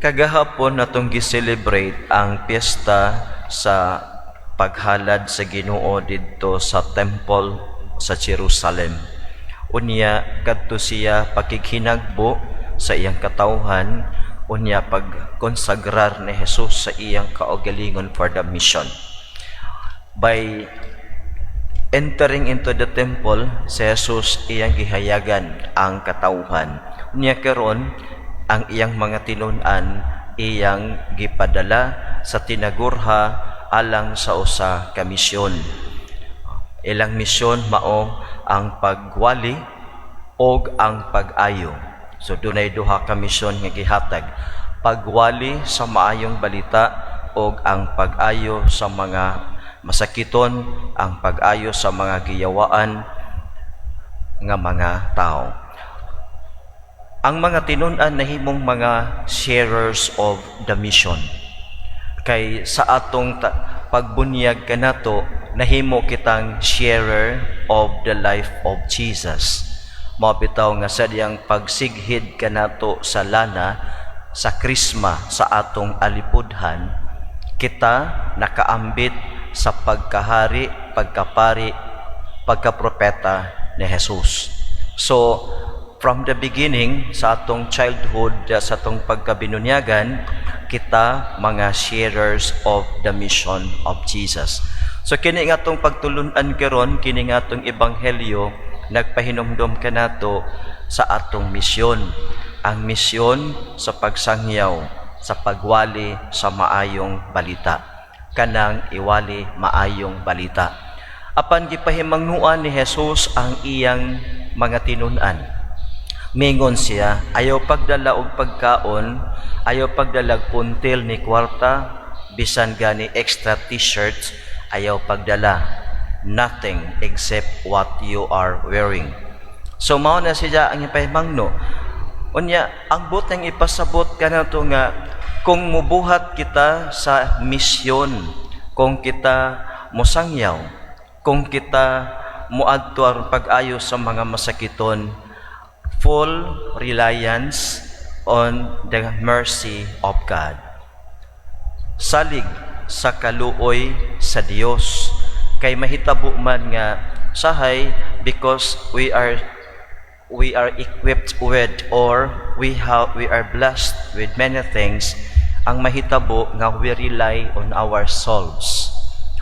Kagahapon natong gi-celebrate ang piyesta sa paghalad sa Ginoo didto sa temple sa Jerusalem. Unya kadto siya pakighinagbo sa iyang katawhan, unya pagkonsagrar ni Jesus sa iyang kaugalingon for the mission. By entering into the temple, si Jesus iyang gihayagan ang katawhan. Unya karon ang iyang mga tinun-an iyang gipadala sa tinagurha alang sa usa ka misyon. Ilang misyon mao ang pagwali og ang pag-ayo. So dunay duha ka misyon nga gihatag: pagwali sa maayong balita og ang pag-ayo sa mga masakiton, ang pag-ayo sa mga giyawaan nga mga tao. Ang mga tinun-an nahimong mga sharers of the mission. Kay sa atong pagbunyag kanato, nahimo kitang sharer of the life of Jesus. Mao bitaw nga sa diyang pagsighid kanato sa lana sa krisma sa atong alipudhan, kita nakaambit sa pagkahari, pagkapari, pagkapropeta ni Jesus. So, from the beginning, sa atong childhood, sa atong pagkabinunyagan, kita mga sharers of the mission of Jesus. So kini nga atong pagtulunan karon, kini nga atong ebanghelyo, nagpahinumdom kanato sa atong misyon. Ang misyon sa pagsangyaw, sa pagwali sa maayong balita. Kanang iwali maayong balita. Apan gipahimangnuan ni Jesus ang iyang mga tinun-an. Mingon siya, "Ayaw pagdala og pagkaon, ayaw pagdalag puntil ni kwarta, bisan gani extra T-shirts, ayaw pagdala. Nothing except what you are wearing." So mao na siya ang ipahimangno. Unya, ang buot nang ipasabot kanato nga kung mubuhat kita sa misyon, kung kita mosangyaw, kung kita muadto aron pag-ayo sa mga masakiton, full reliance on the mercy of God. Salig sa kaluoy sa Dios, kay mahitabo man nga sahay because we are equipped with or we are blessed with many things, ang mahitabo nga we rely on ourselves.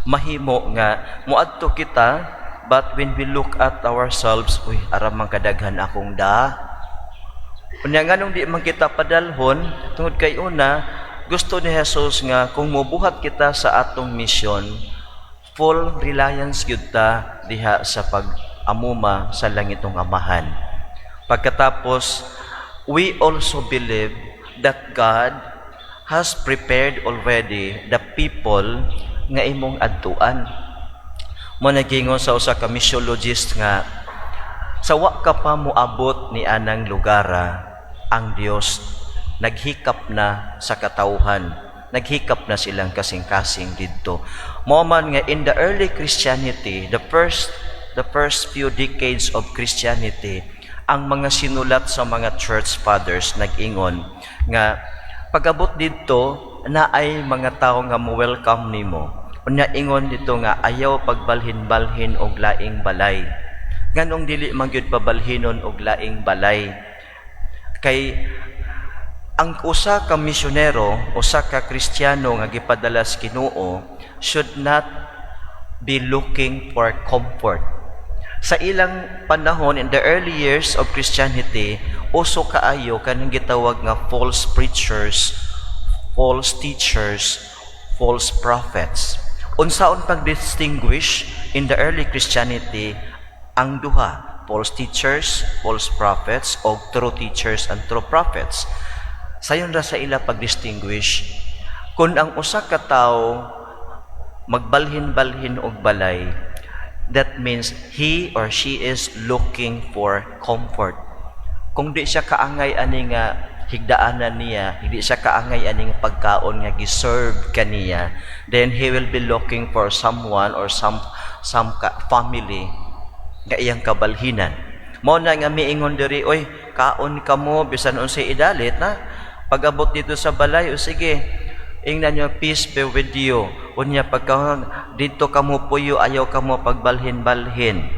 Mahimo nga muadto kita, but when we look at ourselves, "Uy, ara man kadaghan akong da." Unya nganong di man kita padalhon? Tungod kay una, gusto ni Jesus nga kung mobuhat kita sa atong misyon, full reliance gyud ta diha sa pag-amuma sa langitong Amahan. Pagkatapos, we also believe that God has prepared already the people nga imong adtuan. Mao nagingon sa usa ka missiologist nga sa wa ka pa moabot ni anang lugara, ang Dios naghikap na sa katawhan, naghikap na silang kasing-kasing didto. Mao man nga in the early Christianity, the first few decades of Christianity, ang mga sinulat sa mga church fathers nag-ingon nga pag-abot didto naay mga tawo nga mo welcome nimo. Unya ingon dito nga ayaw pagbalhin-balhin og laing balay. Nganong dili man gyud pabalhinon og laing balay? Kay ang usa ka misyonero, usa ka Kristiyano nga gipadala sa Ginoo should not be looking for comfort. Sa ilang panahon, in the early years of Christianity, uso kaayo kanang gitawag nga false preachers, false teachers, false prophets. Unsaon pag-distinguish in the early Christianity ang duha, false teachers, false prophets, o true teachers and true prophets? Sayon ra sa ila pag-distinguish, kung ang usa ka tawo magbalhin-balhin og balay, that means he or she is looking for comfort. Kung di siya kaangay ani nga higdaanan niya, hindi siya kaangay aning pagkaon nga giserve kaniya, then he will be looking for someone or some family nga iyang kabalhinan. Mao na nga miingon diri, "Oy, kaon kamo bisan unsay idalit na." Pag-abot dito sa balay, o sige, ingnan nyo, "Peace be with you." Unya pagka dito kamo puyo, ayaw kamo pagbalhin-balhin.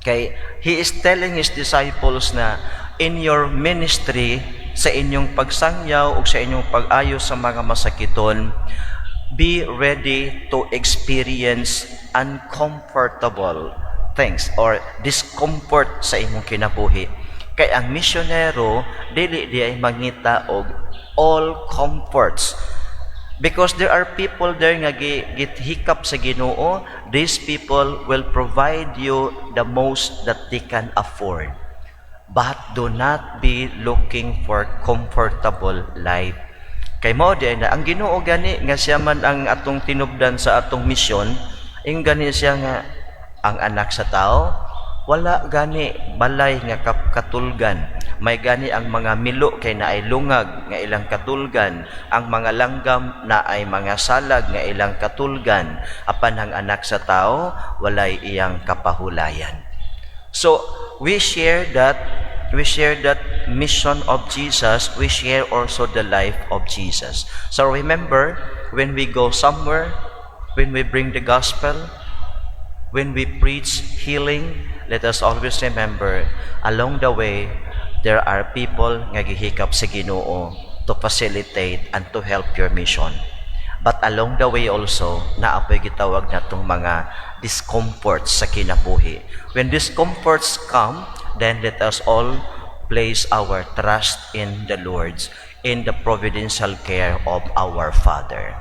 Kay he is telling his disciples na in your ministry, sa inyong pagsangyaw o sa inyong pag-ayo sa mga masakiton, be ready to experience uncomfortable things or discomfort sa imong kinabuhi. Kay ang misyonero dili diay mangita og all comforts. Because there are people there nga gihikap sa Ginoo, these people will provide you the most that they can afford. But do not be looking for comfortable life. Kay mao diay na ang Ginoo gani nga siya man ang atong tinubdan sa atong misyon, ing gani siya nga ang Anak sa Tao wala gani balay nga katulgan. May gani ang mga milo kay naay lungag nga ilang katulgan, ang mga langgam naay mga salag nga ilang katulgan, apan ang Anak sa Tao walay iyang kapahulayan. So we share that mission of Jesus, we share also the life of Jesus. So remember, when we go somewhere, when we bring the gospel, when we preach healing, let us always remember, along the way, there are people nga gihikap sa Ginoo to facilitate and to help your mission. But along the way also, naa poy gitawag natong mga discomforts sa kinabuhi. When discomforts come, then let us all place our trust in the Lord, in the providential care of our Father.